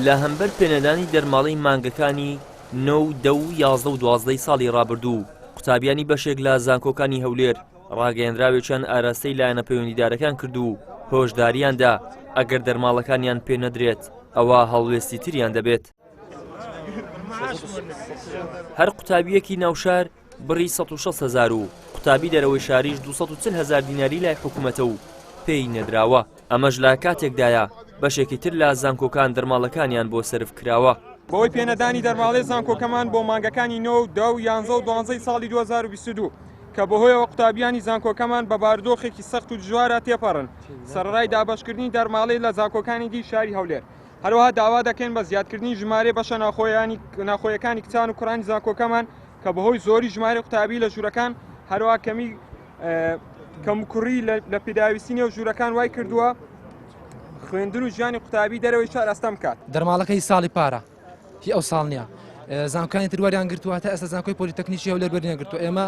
لە هەمبەر پێنەدانی دەرماڵەی مانگەکانی نۆ و دە و 11 و دوازدەی ساڵی ڕابردوو، قوتابیانی بەشێک لە زانکۆکانی هەولێر ڕاگەیەنراوێکیان ئاراستەی لایەنە پەیوەندیدارەکان کرد و هۆشداریان دا ئەگەر دەرماڵەکانیان پێ نەدرێت ئەوا هەڵوێستی تریان دەبێت. هەر قوتابییەکی ناوشار بڕی 160 هەزار و قوتابی دەرەوەی شاریش 240 هەزار دیناری لای حکومەتە و پێی نەدراوە. ئەمەش لە کاتێکدایە بەشێکی تر لە زانکۆکان دەرماڵەکانیان بۆ سەرف کراوە. بەهۆی پێنەدانی دەرماڵەی زانکۆکەمان بۆ مانگەکانی نۆ و دە و یانزە و دوانزەی ساڵی 2022 کە بەهۆیەوە قوتابیانی زانکۆکەمان بە بارودۆخێکی سەخت و دژوارا تێپەڕن سەرەڕای دابەشکردنی دەرماڵەی لە زانکۆکانی دی شاری هەولێر هەروەها داوا دەکەین بە زیادکردنی ژمارەی بەشە ناوخۆیەکانی کچان و کوڕانی زانکۆکەمان کە بەهۆی زۆری ژمارەی قوتابی لە ژوورەکان هەروەها کەمی کەموکوڕی لە پێداویستی نێو ژوورەکان وای کردووە خوێندن و ژیانی قوتابی دەرەوەی شار ئەستەم بکات. دەرماڵەکەی ساڵی پارە هی ئەو ساڵ نییە زانکانی ترواریان گرتووە تا ئێستا زانکۆی پۆلیتەکنیکی هەولێر وەریان گرتووە ئێمە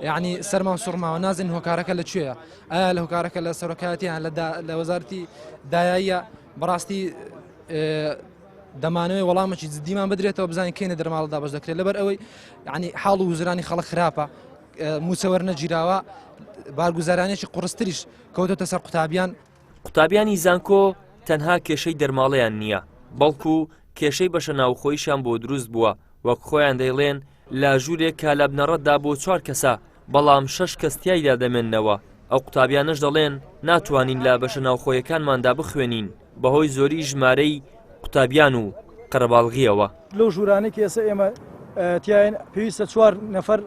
یعنی سەرمان سوڕماوە نازانین هۆکارەکە لە کوێیە ئایا لە هۆکارەکە لە سەرۆکایەتیان لە وەزارەتی دایاییە بەڕاستی دەمانەوەی وەڵامێکی جدیمان بدرێتەوە بزانین کەینە دەرماڵە دابەش دەکرێت لەبەر ئەوەی یعنی حاڵ و وزرانی خەڵک خراپە مووچە وەرنەگیراوە، بارگوزارانێکی قوڕستریش کەوتۆتە سەر قوتابیان. قوتابیانی زانکۆ تەنها کێشەی دەرماڵەیان نییە، بەڵکو کێشەی بەشە ناوخۆیشیان بۆ دروست بووە، وەک خۆیان دەیڵێن لە ژوورێک کە لە بنەڕەتدا بۆ چوار کەسە، بەڵام شەش کەس تیایدا دەمێننەوە، ئەو قوتابیانەش دەڵێن ناتوانین لە بەشە ناوخۆیەکانماندا بخوێنین بەهۆی زۆری ژمارەی قوتابیان و قەرەباڵغییەوە. لەو ژوورانەی کە ئێستا ئێمە تیاین پێویستە چوار نەفەر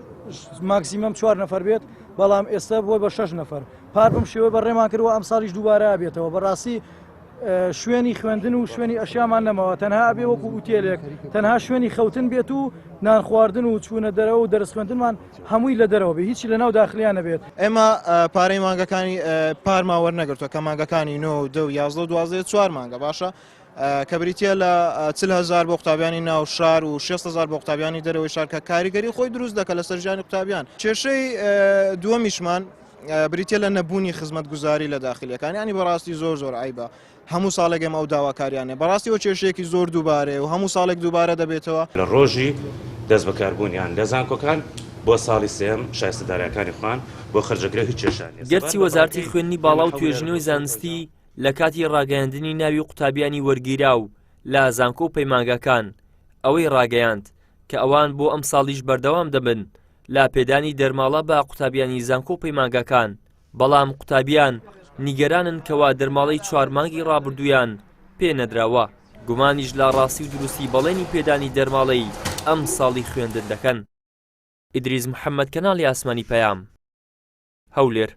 ماکسیمەم چوار نەفەر بێت بەڵام ئێستا بووە بە شەش نەفەر پار بەم شێوە بەڕێمان کردووە ئەم ساڵیش دووبارە بێتەوە بەڕاستی شوێنی خوێندن و شوێنی ئەشیامان نەماوە تەنها ئەبێ وەکو ئوتێلێک تەنها شوێنی خەوتن بێت و نان خواردن و چوونە دەرەوە و دەرس خوێندنمان هەمووی لە دەرەوە بێ هیچی لە ناو داخلیان نەبێت. ئێمە پارەی مانگەکانی پارمان وەرنەگرتووە کە مانگەکانی نۆ و دە و یازدە و دوازدە چوار مانگە باشە کە بریتە لە 40 هزار بۆ قوتابیانی ناو شار و 6 هزار بۆ قوتابیانی دەرەوەی شار کە کاریگەری خۆی دروست دەکە لەسەر ژیانی قوتابیان کێشەی دووەمیشمان بریتە لە نەبوونی خزمەتگوزاری لە داخلیەکان ینی بەڕاستی زۆر زۆر عیبە هەموو ساڵێک ئێمە ئەو داواکاریانە بەڕاستی ئەو کێشەیەکی زۆر دووبارەیە و هەموو ساڵێک دووبارە دەبێتەوە. لە ڕۆژی دەستبەکاربوونیان لە زانکۆکان بۆ ساڵی سێیەم شایستە دارایەکانی خۆیان بۆ خەرجەکرێ هیچ کێشەیان نیە. گەرچی وەزارەتی خوێندنی باڵا و توێژینەوەی زانستی لە کاتی ڕاگەیاندنی ناوی قوتابیانی وەرگیراو لە زانکۆ و پەیمانگاکان ئەوەی ڕاگەیاند کە ئەوان بۆ ئەمساڵیش بەردەوام دەبن لە پێدانی دەرماڵە بە قوتابیانی زانکۆ و پەیمانگاکان، بەڵام قوتابیان نیگەرانن کەوا دەرماڵەی چوار مانگی ڕابردوویان پێ نەدراوە، گومانیش لە ڕاستی و دروستی بەڵێنی پێدانی دەرماڵەی ئەمساڵی خوێندن دەکەن. ئیدریس محەمەد کەناڵی ئاسمانی پەیام، هەولێر.